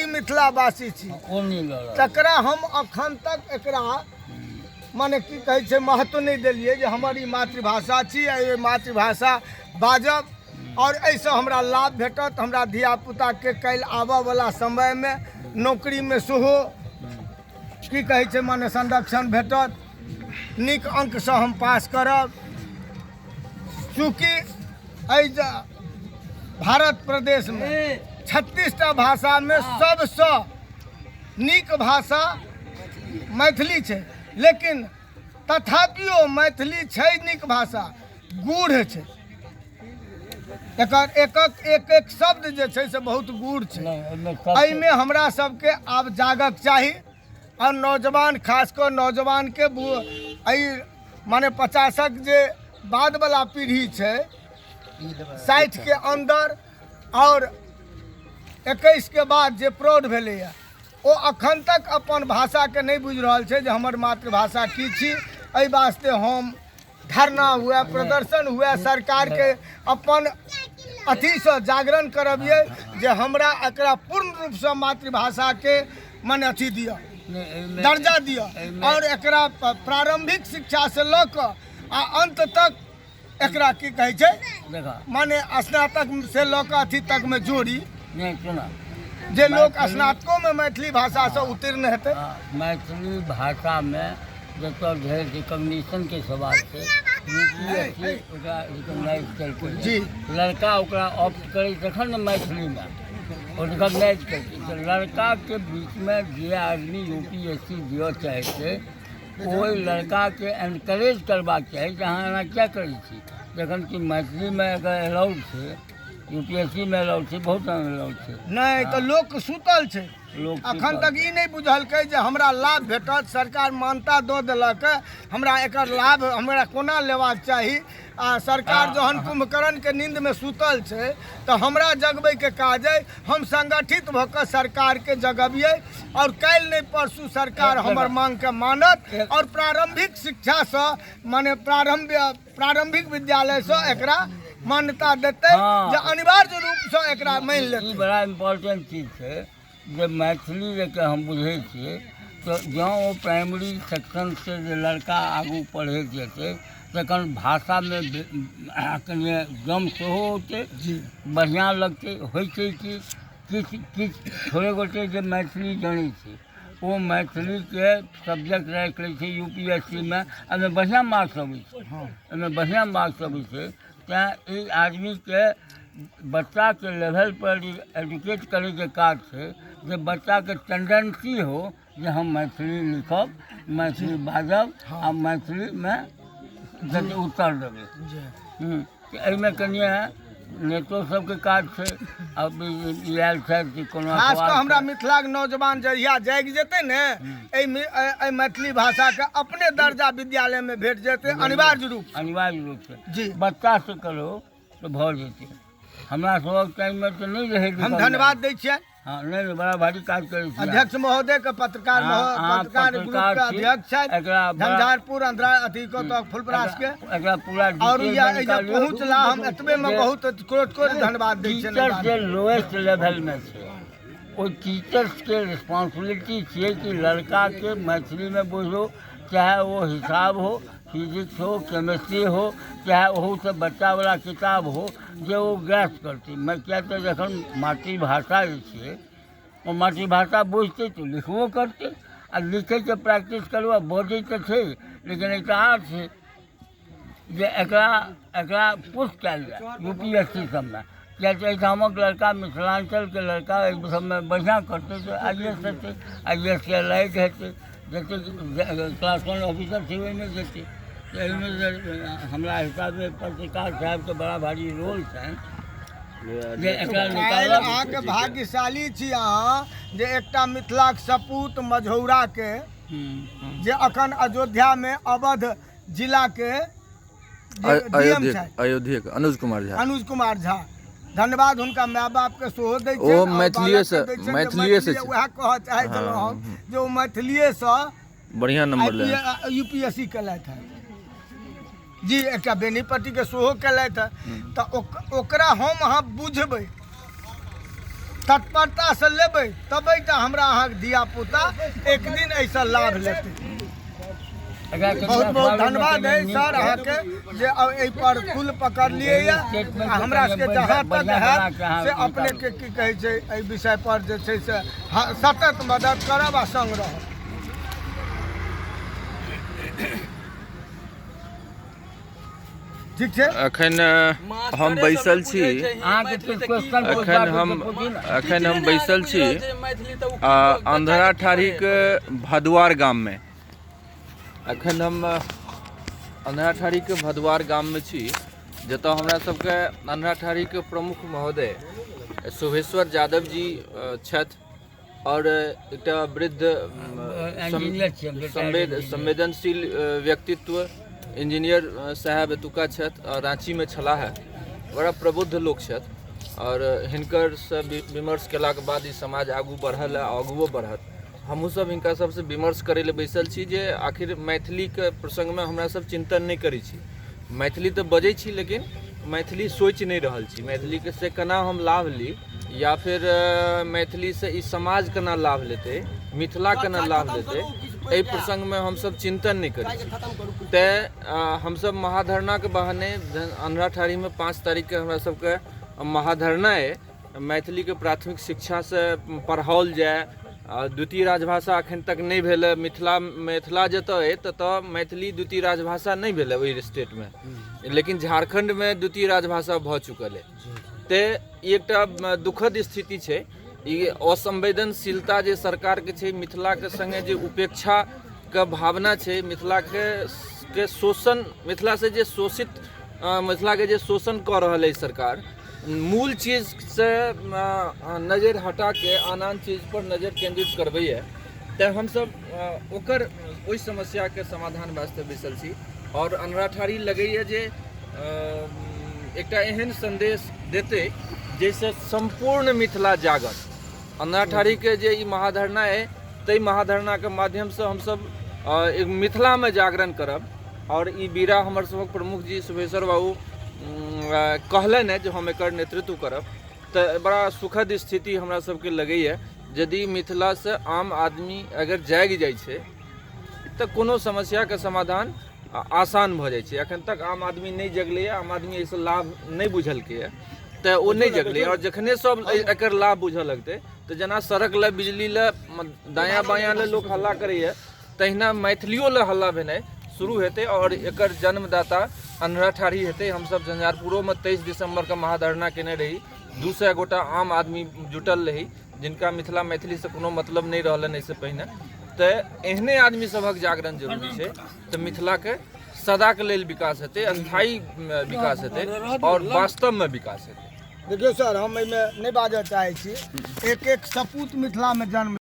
मिथिलावासी छी। ओ नहि लऽ रहल। तकरा हम अखन तक एकरा माने की कहै छै महत्व नहि देलियै जे हमर ई मातृभाषा छी आ ई मातृभाषा बाजब आओर एहिसँ हमरा लाभ भेटत, हमरा धियापुताके काल्हि आबयवला समयमे नौकरीमे सेहो की कहै छै माने संरक्षण भेटत, नीक अङ्कसँ हम पास करब। चूँकि एहि भारत प्रदेशमे 36टा भाषामे सबसँ नीक भाषा मैथिली छै, लेकिन तथापिओ मैथिली छै नीक भाषा, गूढ़ छै। एकर एक एक एक शब्द जे छै से बहुत गूढ़ छै। एहिमे हमरा सबके आब जागक चाही आओर नौजवान, खास कऽ नौजवानके एहि माने 50क जे बादवला पीढ़ी छै, 60के अन्दर आओर 21के बाद जे प्रौढ़ भेलैए, ओ अखन तक अपन भाषाके नहि बुझि रहल छै जे हमर मातृभाषा की छी। एहि वास्ते हम धरना हुए, प्रदर्शन हुए, सरकारके अपन अथीसँ जागरण करबियै जे हमरा एकरा पूर्ण रूपसँ मातृभाषाके मने अथी दिअ, दर्जा दिअ आओर एकरा प्रारंभिक शिक्षासँ लऽ कऽ आ अन्त तक एकरा की कहै छै माने स्नातक से लऽ कऽ अथी तकमे जोड़ी जे लोक स्नातकोमे मैथिली भाषासँ उत्तीर्ण हेतै। मैथिली भाषामे जतऽ धरि रिकग्निशनके सवाल छै, यू पी एस सी ओकरा रिकग्नाइज केलकै जी। लड़का ओकरा ऑप्ट करै तखन ने मैथिलीमे ओ रिकग्नाइज केलकै। तऽ लड़काके बीचमे जे आदमी यू पी एस सी दिअ चाहै छै, ओहि लड़काके एनकरेज करबाक चाही जे अहाँ एना किया करै छी, जखन कि मैथिलीमे अगर एलाउड छै, यू पी एस सी मे अलाउड छै, बहुत ठाम अलाउड छै। नहि तऽ लोक सुतल छै, लोक अखन तक ई नहि बुझलकै जे हमरा लाभ भेटत, सरकार मान्यता दऽ देलक, हमरा एकर लाभ हमरा कोना लेबाक चाही। आ सरकार जहन कुंभकर्णके नींदमे सुतल छै तऽ हमरा जगबैके काज अइ, हम संगठित भऽ कऽ सरकारके जगबियै आओर काल्हि नहि परसू सरकार हमर मांगके मानत आओर प्रारंभिक शिक्षासँ माने प्रारंभिक विद्यालयसँ एकरा मान्यता देतै जे अनिवार्य रूपसँ एकरा मानि लेतै। ई बड़ा इम्पोर्टेंट चीज छै जे मैथिली जेके हम बुझै छियै, तऽ जँ ओ प्राइमरी सेक्शनसँ जे लड़का आगू पढ़ैत जेतै तखन भाषामे कनिए दम सेहो औतै, बढ़िआँ लगतै। होइ छै कि किछु किछु थोड़े गोटे जे मैथिली जनै छै ओ मैथिलीके सब्जेक्ट राखि लै छै यू पी एस सी मे, एहिमे बढ़िआँ मार्क्स अबै छै, एहिमे बढ़िआँ मार्क्स अबै छै। तेँ ई आदमीके बच्चाके लेवलपर एजुकेट करैके काज छै जे बच्चाके टेंडेंसी हो जे हम मैथिली लिखब, मैथिली बाजब आ मैथिलीमे जते उत्तर देबै। एहिमे कनिए नेतो सबके काज छै। अब ई आयल छथि कि कोनो खास कऽ हमरा मिथिलाके नौजवान जहिया जागि जेतै ने, एहि मैथिली भाषाके अपने दर्जा विद्यालयमे भेट जेतै अनिवार्य रूप, अनिवार्य रूपसँ जी। बच्चा से करो तऽ भऽ जेतै। हमरा सबक टाइममे तऽ नहि रहै। हम धन्यवाद दै छियनि। हँ, नहि नहि, बड़ा भारी काज करै छी अध्यक्ष महोदय के, पत्रकार पत्रकार ग्रुप के अध्यक्ष छथि झंझारपुर अंधरा अथी के तऽ फुलपरास के, एकरा पूरा और एहिजा पहुँचला, हम एतबे मे बहुत कोटि कोटि धन्यवाद दै छियनि। टीचर जे लोएस्ट लेवल मे छै ओहि टीचर्स के रिस्पॉन्सिबिलिटी छियै कि लड़का के मैथिली मे बुझो, चाहे वो हिसाब हो, फिजिक्स हो, केमिस्ट्री हो, चाहे ओहूसँ बच्चावला किताब हो, जे ओ ग्रास्प करतै। किएक तऽ जखन मातृभाषा जे छियै ओ मातृभाषा बुझतै तऽ लिखबो करतै। आ लिखैके प्रैक्टिस करू आ बजै तऽ छै, लेकिन एकटा आर छै जे एकरा एकरा पुश कयल जाय यू पी एस सी सबमे, किएक तऽ एहिठामक लड़का, मिथिलाञ्चलके लड़का एहि सबमे बढ़िआँ करतै तऽ आई ए एस हेतै, आई ए एस के लायक हेतै, जतेक क्लास वन ऑफिसर छै ओहिमे जेतै। तऽ एहिमे जे हमरा हिसाबे पत्रकार साहेबके बड़ा भारी रोल छनि जे एकरा काल्हि अहाँके भाग्यशाली छी अहाँ जे एकटा मिथिलाक सपूत मझौराके जे अखन अयोध्यामे अवध जिलाके अयोध्या अनुज कुमार झा, अनुज कुमार झा, धन्यवाद हुनका माय बाप के सेहो दै ओ मैथिलीए से, मैथिलीए से वएह कहऽ चाहै छलहुँ हम जे ओ मैथिलीए से बढ़िया नंबर ले यूपीएससी केलथि हँ जी, एकटा बेनीपट्टीके सेहो केलथि हँ। तऽ ओकरा हम अहाँ बुझबै तत्परतासँ लेबै तबे तऽ हमरा अहाँके धियापुता एक दिन एहिसँ लाभ लेतै। बहुत बहुत धन्यवाद है सर अहाँके जे एहि पर कुल पकड़लियै यऽ आ हमरा सबके जहाँ तक हैत से अपनेके की कहै छै एहि विषय पर जे छै से सतत मदद करब आ संग रहब। ठीक छै। एखन हम बैसल छी, एखन हम बैसल छी आ अंधरा ठाढ़ीके भदुआर गाममे। एखन हम अंधरा ठाढ़ीके भदुआर गाममे छी, जतऽ हमरा सबके अंधरा ठाढ़ीके प्रमुख महोदय शुभेश्वर यादव जी छथि आओर एकटा वृद्ध संवेदनशील व्यक्तित्व इंजीनियर साहेब एतुका छथि आओर राँचीमे छलाह है। बड़ा प्रबुद्ध लोक छथि आओर हिनकर से विमर्श केलाके बाद ई समाज आगू बढ़ल है, आगुओ बढ़त। हमहूँ सब हिनका सबसँ विमर्श करै लए बैसल छी जे आखिर मैथिलीके प्रसङ्गमे हमरा सब चिन्तन नहि करै छी। मैथिली तऽ बजै छी, लेकिन मैथिली सोचि नहि रहल छी। मैथिलीके से केना हम लाभ ली या फिर मैथिलीसँ ई समाज केना लाभ लेतै, मिथिला केना लाभ लेतै, एहि प्रसङ्गमे हमसब चिन्तन नहि करै छी। तेँ हमसब महाधरनाके बहाने अन्धरा ठाढ़ीमे 5 तारीखके हमरा सबके महाधरना अइ। मैथिलीके प्राथमिक शिक्षासँ पढ़ाओल जाय। द्वितीय राजभाषा एखन तक नहि भेल। मिथिला, मिथिला जतऽ अइ ततऽ मैथिली द्वितीय राजभाषा नहि भेल ओहि स्टेटमे, लेकिन झारखण्डमे द्वितीय राजभाषा भऽ चुकल अइ। ते ई एकटा दुखद स्थिति छै। ई असंवेदनशीलता जे सरकारके छै, मिथिलाके सङ्गे जे उपेक्षाके भावना छै, मिथिलाके के शोषण, मिथिलासँ जे शोषित, मिथिलाके जे शोषण कऽ रहल अइ सरकार, मूल चीजसँ नजरि हटाके आन आन चीज पर नजरि केन्द्रित करबैए। तेँ हमसब ओकर ओहि समस्याके समाधान वास्ते बैसल छी। आओर अन्हराठाढ़ी लगैए जे एकटा एहन सन्देश देतै जाहिसँ सम्पूर्ण मिथिला जागत। अन्हराठाढ़ीके जे ई महाधरना अइ, ताहि महाधरनाके माध्यमसँ हमसब मिथिलामे जागरण करब। आओर ई बीड़ा हमर सभक प्रमुख जी शुभेश्वर बाबू कहलनि हँ जे हम एकर नेतृत्व करब, तऽ बड़ा सुखद स्थिति हमरा सबके लगैए। यदि मिथिलासँ आम आदमी अगर जागि जाइ छै तऽ कोनो समस्याके समाधान आसान भऽ जाइ छै। एखन तक आम आदमी नहि जगलैए। आम आदमी एहिसँ लाभ नहि बुझलकैए, तऽ ओ नहि जगलैए। आओर जखने सब एकर लाभ बुझऽ लगतै तऽ जेना सड़क लए, बिजली लए, दायाँ बायाँ लए लोक हल्ला करैए, तहिना मैथिलियो लए हल्ला भेनाइ शुरू हेतै आओर एकर जन्मदाता अन्हरा ठाढ़ी हेतै। हमसब झंझारपुरोमे 23 दिसम्बरके महाधरना केने रही। 200 गोटा आम आदमी जुटल रही, जिनका मिथिला मैथिलीसँ कोनो मतलब नहि रहलनि एहिसँ पहिने। तऽ एहने आदमी सभक जागरण जरूरी छै, तऽ मिथिलाके सदाके लेल विकास हेतै, स्थायी विकास हेतै आओर वास्तवमे विकास हेतै। देखियौ सर, हम एहिमे नहि बाजऽ चाहै छी। एक एक सपूत मिथिलामे जन्म